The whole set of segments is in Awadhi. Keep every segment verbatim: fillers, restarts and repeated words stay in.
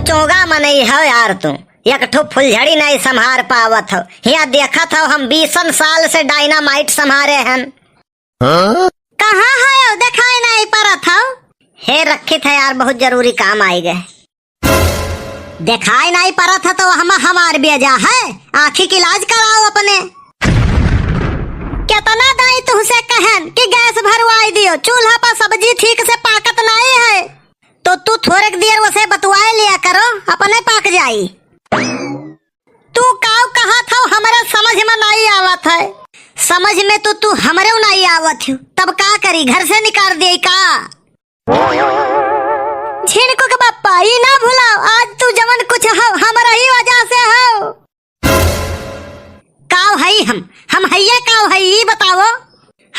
चोगा मनई हौ यार तू, एक ठो फुलझड़ी नाहीं सम्हार पावत हौ। हियाँ देखत हौ हम बीसन साल से dynamite सम्हारे हन। कहाँ हौ, देखाई नाहीं परत हौ? हे रखित है यार, बहुत जरूरी काम आइ गए। देखाई नाहीं परत है तो हम हमार बेजा है, आँखी के इलाज कराओ अपने। केतना दाई तुहसे कहन कि गैस भरवाई दियो, चूल्हा पर सब्जी ठीक से पाकत नाहीं है, तो तू थोरेक देर उसे बतुआए लिया करो, अपने पाक जाई। तू काउ कहत हौ, हमरे समझ में नाहीं आवत है। समझ में तो तू हमरे नाहीं आवत हो, तब का करी, घर से निकाल दे का? झिनकू के बप्पा, ई ना भुलाओ, आज तू जवन कुछ हौ, हमरा ही वजह से हौ। काउ हई हम, हम हइये काउ हई, ई बताओ।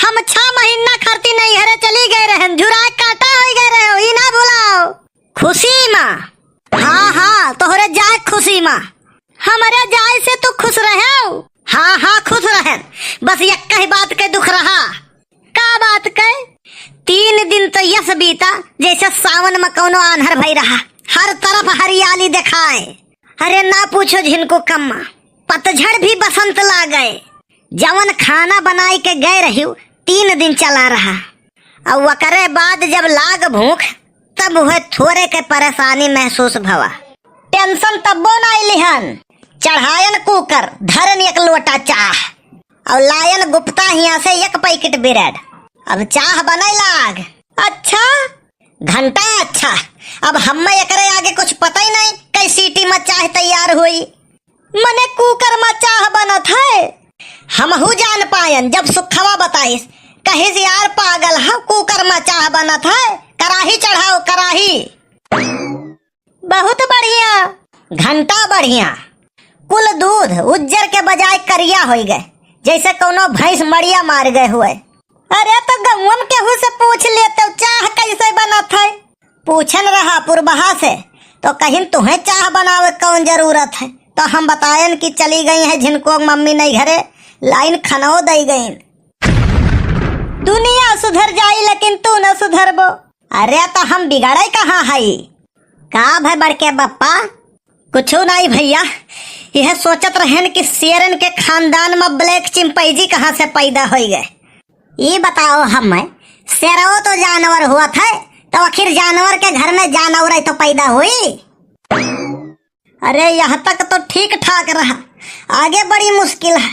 हम छह महीना खातिर नैहरे चली गए रहन, झुराए काँटा होइ गए रहे हो, ई ना भुलाओ। खुशी मा? हाँ, हाँ, तोहरे जाए खुशी मा। हमरे जाए से तू खुश रहे? हाँ, हाँ, खुश रहन। बस यक्कहि बात के दुख रहा। का बात के? तीन दिन तो यस बीता, जैसे सावन मा कौनो आन्हर भई रहा। हर तरफ हरियाली देखाए। अरे ना पूछो झिनकू कम्मा, पतझड़ भी बसंत लागे। जवन खाना बनाई के गए रहिउ, तीन दिन चला रहा। अउ वकरे बाद जब लाग भूख, तब उहे थोरे के परेशानी महसूस भवा। Tension तब्बो नाहीं लिहन। चढ़ायन cooker, धरन एक लोटा चाह, अउ लायन गुप्ता हियाँ से एक packet bread। अब चाह बने लाग। अच्छा? घंटा अच्छा। अब हम्मे एकरे आगे कुछ पता ही नाहीं, कई सीटी मा चाह तैयार होई। मने cooker मा चाह बनत है? हमहू जान पायन, जब सुखवा बताइस, कहिस, "यार पागल ह, cooker मा चाह बनत है, कराही चढ़ाओ, कराही।" बहुत बढ़िया। घंटा बढ़िया। कुल दूध उज्जर के बजाय करिया होइ गए, जैसे कौनो भैंस मड़िया मार गए हुए। अरे तो गौवा मा केहू से पूछ लेते, चाह कैसे बनत है? पूछन रहा पुरबहा से, तो कहिन, "तुहें चाह बनावे कौन जरूरत है?" तो हम बतायन कि चली गई है झिनकू क मम्मी नैहरे, लाइन खनौ दई गईन। दुनिया सुधर जाई, लेकिन तू न सुधरबो। अरे, तो हम बिगड़े कहाँ हई? का भय बड़के बप्पा? कुछू नाहीं भइया, यह सोचत रहेन कि शेरन के खानदान मा black chimpanzee कहाँ से पैदा होइ गए। ई बताओ हम्मे, शेरवो तो जानवर होत है, तो आखिर जानवर के घर में जानवर ही तो पैदा हुई। अरे, यहाँ तक तो ठीक ठाक रहा, आगे बड़ी मुश्किल है,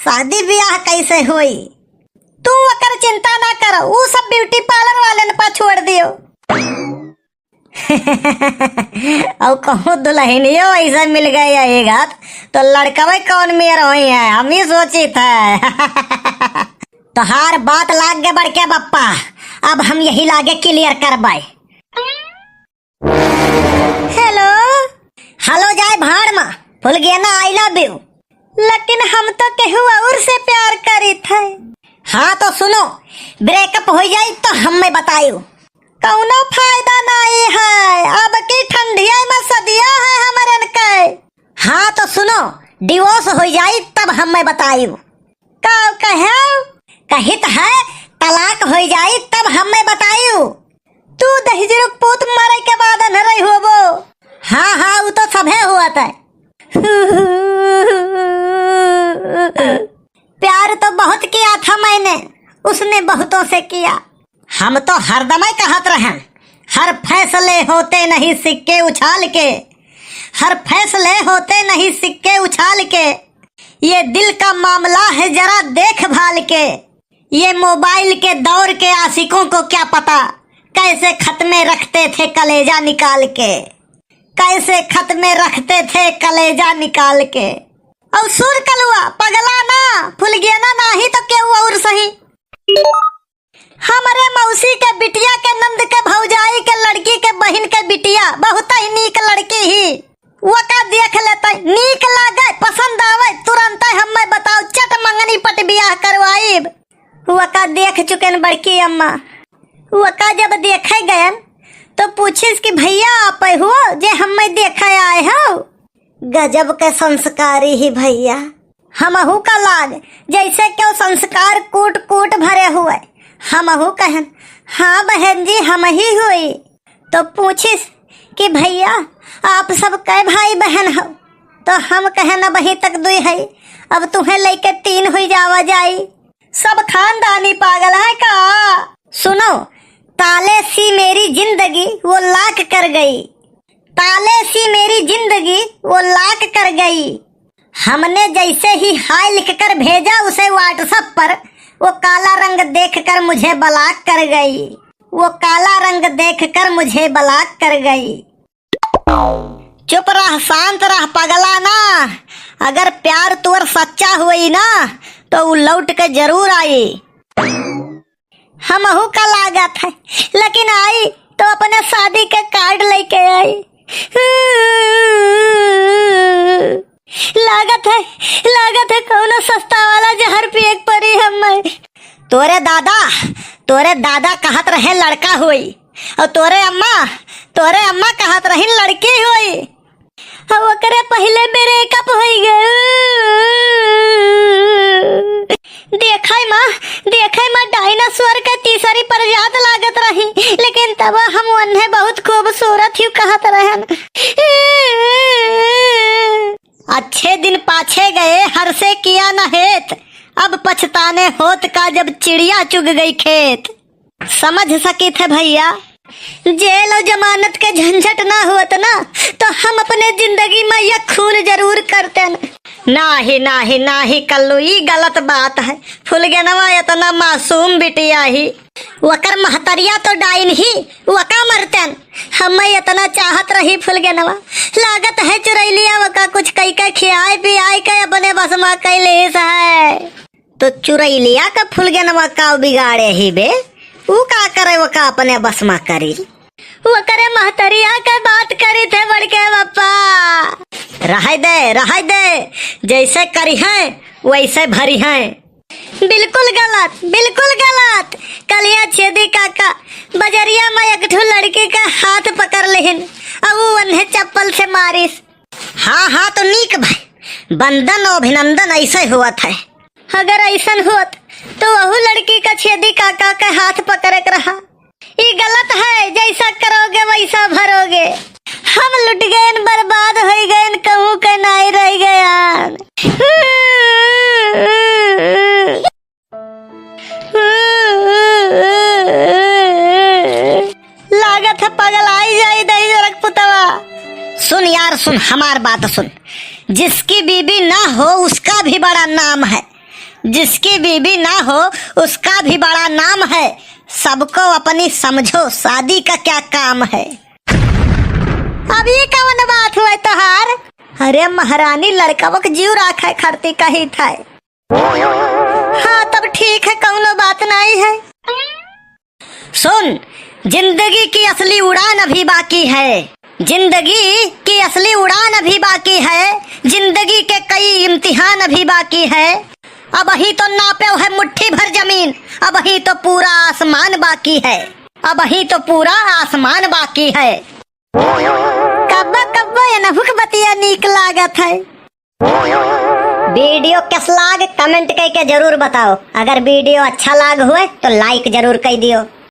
शादी ब्याह कैसे होई? तू ओकर चिंता ना कर, ऊ सब beauty parlour वालन पर छोड़ दियो। अउ कहूँ दुलहिनियो ऐसे मिल गए एक आध, तो लड़कवे कौन मेर होई है, हम ही सोचित है। तोहार बात लाग गए बड़के बप्पा, अब हम यही लागे clear करबै। Hello। Hello जाए भाड़ मा, फुलगेना, I love you। लेकिन हम तो केहू और से प्यार करित है। हाँ तो सुनो, breakup होइ जाई तो हम्मे बतायू। कौनो फायदा नाहीं है, अब की ठंडिया मा सदिया है हमरन के। हाँ तो सुनो, divorce होइ जाई तब हम्मे बतायू। का कहे? कहित है, तलाक होइ जाई तब हम्मे बतायू। तू दहिजरू क पूत मरे के बाद अन्हरई होबो। हाँ, हाँ, ऊ तो सभे होत है। प्यार तो बहुत किया था मैंने, उसने बहुतों से किया। हम तो हरदमई कहत रहेन, हर फैसले होते नहीं सिक्के उछाल के, हर फैसले होते नहीं सिक्के उछाल के, ये दिल का मामला है जरा देखभाल के। ये mobile के दौर के आशिकों को क्या पता, कैसे खत में रखते थे कलेजा निकाल के, कैसे खत में रखते थे कलेजा निकाल के। और सुन कलुआ, पगला ना, फुलगेना नाही तो केहू और सही। हमरे मौसी के बिटिया के नंद के भौजाई के लड़की के बहिन के बिटिया बहुत ही नीक लड़की ही। वका देख लेतै, नीक लागै, पसंद आवै, तुरंतै हम्मै बताओ, चट मंगनी पट बियाह करवाइब। वका देख चुकेन बड़की अम्मा। वका जब देखै गयन, तो पूछिस कि भैया आपै हुओ, जे हम्मै देखै आए हो? गजब के संस्कारी ही भैया। हमहू का लाग, जैसे केहू संस्कार कूट कूट भरे हुए। हमहू कहन, हाँ बहन जी, हमही हुई। तो पूछिस कि भइया, आप सब कै भाई बहन हो? तो हम कहेन, अबहीं तक दुइ है, अब तुहें लइके तीन हुइ जावा जाई। सब खानदानी पागल है का? सुनो, ताले सी मेरी जिंदगी वो लाख कर गई, ताले सी मेरी जिंदगी वो लाख कर गई। हमने जैसे ही हाय लिखकर भेजा उसे WhatsApp पर, वो काला रंग देखकर मुझे ब्लॉक कर गई, वो काला रंग देखकर मुझे ब्लॉक कर गई। चुप रह, शांत रह पगला ना, अगर प्यार तोर सच्चा होई ना तो उ लौट के जरूर आई। हमहू का लागत है, लेकिन आई तो अपने शादी के कार्ड लेके आई। लागत है, लागत है कौनो सस्ता वाला जहर पिए के पड़ी हमें। तोरे दादा, तोरे दादा कहत रहे लड़का होई, और तोरे अम्मा, तोरे अम्मा कहत रही लड़की होई। अब ओकरे पहिले ब्रेकअप होई गए। देखे माँ, देखे माँ, डायनासोर के तीसरी प्रजात लागत रही, लेकिन तब हम ओन्हे बहुत खूबसूरत ही कहत रहन। अच्छे दिन पाछे गए, हर से किया न हेत, अब पछताने होत का, जब चिड़िया चुग गई खेत। समझ सकित है भइया, जेल और जमानत के झंझट ना होत ना, तो हम अपने जिंदगी में ये खून जरूर करतेन। नाही, नाही, नाही कल्लू, ई गलत बात है। फुलगेनवा इतना मासूम बिटिया ही, वकर महतरिया तो डाइन ही, वका मरतेन। हमें इतना चाहत रही फुलगेनवा, लागत है चुरैलिया वका कुछ कई के खियाए पियाए के अपने बस में कैलेस है। तो चुरैलिया का फुलगेनवा का बिगाड़े ही बे? ऊ का करे, वो का अपने बस मा करी? वो करे महतरिया के बात करी थे बड़के बप्पा। रहे दे, रहे दे, जैसे करी हैं, वैसे भरी हैं। बिल्कुल गलत, बिल्कुल गलत। कलिया छेदी काका बजरिया में एक ठो लड़की का हाथ पकड़ लेहिन, अब वो उन्हें चप्पल से मारिस। हाँ, हाँ, तो नीक भाई, बंदन और अभिनंदन ऐसे होत है। अगर ऐसन होत, तो वहू लड़की का छेदी काका के हाथ पकड़े के रहा। ई गलत है, जैसा करोगे वैसा भरोगे। हम लुट गए, बर्बाद हो गए, कहूँ के नाई रह गया। लागत है पगलाई जाई दही जरक पुतवा। सुन यार सुन, हमार बात सुन। जिसकी बीबी ना हो उसका भी बड़ा नाम है, जिसकी बीबी ना हो उसका भी बड़ा नाम है। सबको अपनी समझो, शादी का क्या काम है। अब ये कौन बात हुआ तोहार? अरे महारानी, लड़कवा के जीव राखे खातिर कही था। हाँ, तब ठीक है, कौनो बात नहीं है। सुन, जिंदगी की असली उड़ान अभी बाकी है, जिंदगी की असली उड़ान अभी बाकी है, जिंदगी के कई इम्तिहान अभी बाकी है। अबहीं तो नापेव है मुट्ठी भर जमीन, अबहीं तो पूरा आसमान बाकी है, अबहीं तो पूरा आसमान बाकी है। कब्बो कब्बो एनहुक बतिया नीक लागत है। वीडियो कस लाग, comment कइके जरूर बताओ। अगर वीडियो अच्छा लाग हुए तो like जरूर कइ दियो।